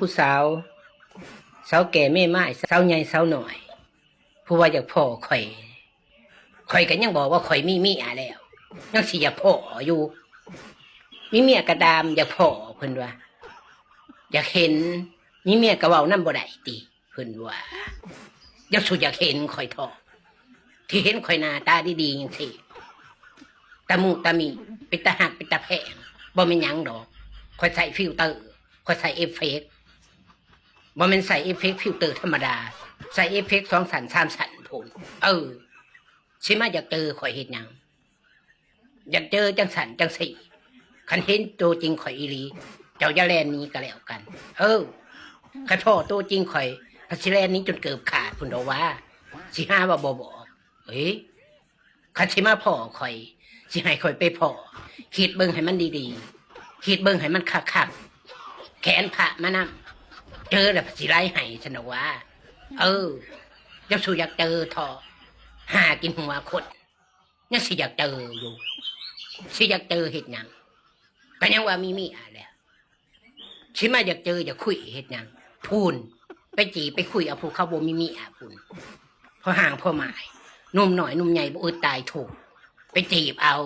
ຜູ້ສາວ ສາວແກ່ແມ່ໝ້າຍ ສາວໃຫຍ່ສາວນ້ອຍ ຜູ້ວ່າຢາກພໍ້ຂ້ອຍ ຂ້ອຍກໍຍັງບອກວ່າຂ້ອຍມີເມຍແລ້ວ ຍັງຊິຢາກພໍ້ຢູ່ ມີເມຍກໍຕາມຢາກພໍ້ ເພິ່ນວ່າ ຢາກເຫັນ ມີເມຍກໍເວົ້ານຳບໍ່ໄດ້ຕິ ເພິ່ນວ່າ ຢາກ ສູຢາກເຫັນຂ້ອຍເທາະ ທີ່ເຫັນຂ້ອຍໜ້າຕາດີໆຈັ່ງຊີ້ ຕາມຸຕາມິ ເປັນຕາຮັກເປັນຕາແພງ ບໍ່ແມ່ນຫຍັງດອກ ຂ້ອຍໃສ່ຟິວເຕີ ຂ້ອຍໃສ່ເອຟເຟັກ ບໍ່ແມ່ນໃສ່ເອຟເຟັກຟິວເຕີທຳມະດາ ໃສ່ເອຟເຟັກສອງຊັ້ນສາມຊັ້ນພຸ້ນ ເອີ ຊິມາຢາກເຈີຂ້ອຍເຮັດຫຍັງ ຢາກເຈີຈັ່ງຊັ້ນຈັ່ງຊີ້ ຄັນເຫັນໂຕຈິງຂ້ອຍອີ່ຫຼີ ເຈົ້າຢ່າແລ່ນໜີກໍແລ້ວກັນ ເອີ ຄັນພໍ້ໂຕຈິງຂ້ອຍ ພະຊິແລ່ນໜີຈົນເກີບຂາດພຸ້ນດອກຫວາ ຊິຫາວ່າບໍ່ບອກ ເອີຍ ຄັນຊິມາພໍ້ຂ້ອຍ ຊິໃຫ້ຂ້ອຍໄປພໍ້ ຄິດເບິ່ງໃຫ້ມັນດີໆ ຄິດເບິ່ງໃຫ້ມັນຄັກໆ ແຂນພະມານຳ ເຈີແລ້ວຊິໄຫຼໃຫ້ຊັ້ນດອກຫວາ ເອີ ເຈົ້າ ສູຢາກເຈີເທາະ ຫາກິນຫົວຄົນ ຍັງຊິຢາກເຈີຢູ່ ຊິຢາກເຈີເຮັດຫຍັງ ກໍຍັງວ່າມີເມຍແລ້ວ ຊິມາຢາກເຈີຢາກຄຸຍເຮັດຫຍັງ ພຸ້ນ ໄປຈີບໄປຄຸຍເອົາຜູ້ເຂົາບໍ່ມີເມຍພຸ້ນ ພໍຮ່າງພໍໝາຍ ໜຸ່ມນ້ອຍໜຸ່ມໃຫຍ່ບໍ່ອຶດຕາຍທຸກ ໄປຈີບເອົາ